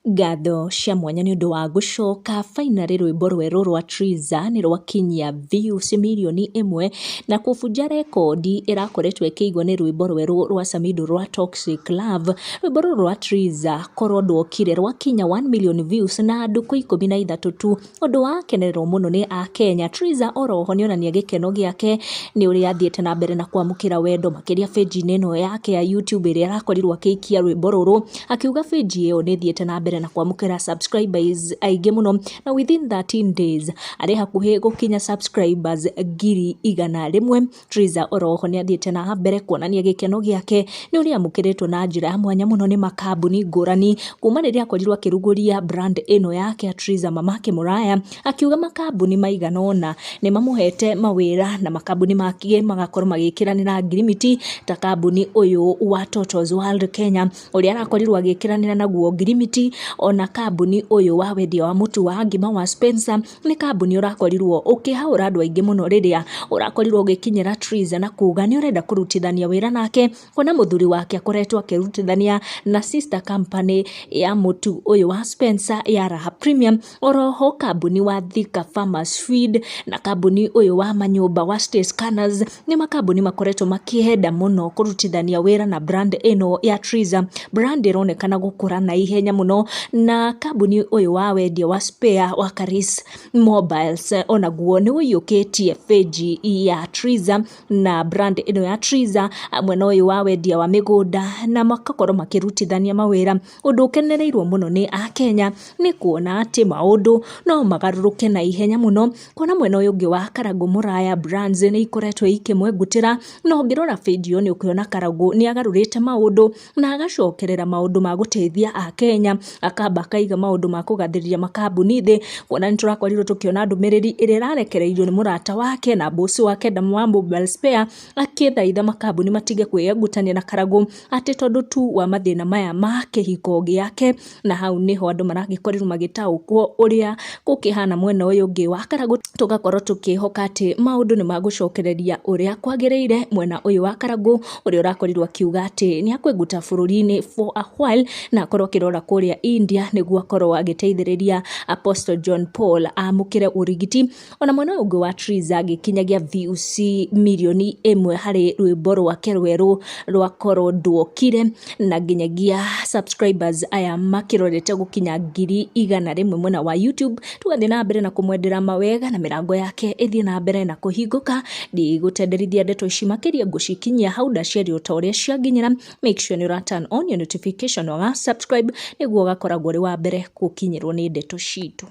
Ngatho cia mwanya nĩ ũndũ wa gũcoka finally rwĩmbo rwerũ rwa Triza nĩ rwakinyia views mirioni 1 na kũbunja rekondi ĩrakoretwo ĩkĩigwo nĩ rwĩmbo rwerũ rwa Samidoh rwa Toxic Love. Rwĩmbo rũrũ rwa Triza korwo ndwokire rwakinya 1 million views na ndukũ 13 tu, ũndũ wakenererwo mũno nĩ akenya. Triza oroho nĩonania gĩkeno gĩake nĩ ũrĩa athiĩte na mbere na kwamũkĩra wendo makĩria page-inĩ ĩno yake ya YouTube ĩrĩa arakorirwo akĩikia rwĩmbo rũrũ, akiuga page ĩyo nĩ ĩthiĩte na mbere na kwamũkĩra subscribers aingĩ mũno na within 13 days arĩ hakuhĩ gũkinya subscribers 100,000. Triza oroho nĩ athiĩte na mbere kuonania gĩkeno gĩake nĩ ũrĩa amũkĩrĩtwo na njĩra ya mwanya mũno nĩ makambuni ngũrani kuma rĩrĩa akorirwo akĩrugũria brand ĩno yake ya Triza Mamake Mũraya, akiuga makambuni maigana ũna nĩ mamũhete mawĩra na makambuni mangĩ magakorwo magĩkĩranĩra ngirimiti ta kambuni ũyũ wa Totals World Kenya ũrĩa arakorirwo agĩkĩranĩra naguo ngirimiti, ona kambuni ũyũ wa wendia wa mũtu wa ngima wa Spencer nĩ kambuni ũrakorirwo ũkĩhaũra andũ aingĩ mũno rĩrĩa ũrakorirwo ũgĩkinyĩra Triza na kuga nĩ ũrenda kũrutithania wĩra nake, kuona mũthuri wake akoretwo akĩrutithania na sister company ya mũtu ũyũ wa Spencer ya Raha Premium, oroho kambuni wa Thika Farmers Feed na kambuni ũyũ wa manyũmba wa State Scanners nĩ makambuni makoretwo makĩenda mũno kũrutithania wĩra na brand ĩno ya Triza, brand ĩronekana gũkũra na ihenya mũno, na kambuni ũyũ wa wendia wa spare wa Karis Mobiles onaguo nĩ ũiyũkĩtie page ya Triza na brand ĩno ya Triza mwena ũyũ wa wendia wa mĩgũnda na makakorwo makĩrutithania mawĩra, ũndũ ũkenereirwo mũno nĩ akenya nĩ kuona atĩ maũndũ no magarũrũke na ihenya mũno, kuona mwena ũyũ ũngĩ wa Karangũ Mũraya brands nĩ ikoretwo ikĩmwengutĩra, na ũngĩrora video nĩ ũkuona Karangũ nĩ agarũrĩte maũndũ na agacokerera maũndũ ma gũteithia akenya, akamba akaiga maũndũ ma kũgathĩrĩria makambuni thĩ, kuona nĩ tũrakorirwo tũkĩona ndũmĩrĩri ĩrĩa ĩrarekereirio nĩ mũrata wake na boss wake wa Mobile Spare akĩthaitha makambuni matige kwĩyengutania na Karangũ atĩ tondũ tu wa mathĩna maya ma kĩhiko gĩake, na hau nĩho andũ maragĩkorirwo magĩtaũkwo ũrĩa gũkĩhana mwena ũyũ ũngĩ wa Karangũ, tũgakorwo tũkĩhoka atĩ maũndũ nĩ magũcokereria ũrĩa kwagĩrĩire mwena ũyũ wa Karangũ ũrĩa ũrakorirwo akiuga atĩ nĩ akwĩnguta bũrũri-inĩ for a while na akorwo akĩrora kũrĩa India nĩguo akorwo agĩteithĩrĩria Apostle John Paul amũkĩre ũrigiti. Ona mwena ũyũ ũngĩ wa Triza agĩkinyagia views mirioni 1 harĩ rwĩmbo rwake rwerũ rwa korwo ndwokire, na nginyagia subscribers aya makĩrorete gũkinya 100,000 mwena wa YouTube. Tũgathiĩ na mbere na kũmwendera mawega na mĩrango yake ĩthiĩ na mbere na kũhingũka. Ndigũtenderithia ndeto ici makĩria, ngũcikinyia hau ndaciaria ta ũrĩa cianginyĩra. Make sure nĩ ũra turn on your notification na ũga subscribe nĩguo ũgakoragwo ũrĩ wa mbere gũkinyĩrwo nĩ ndeto citũ.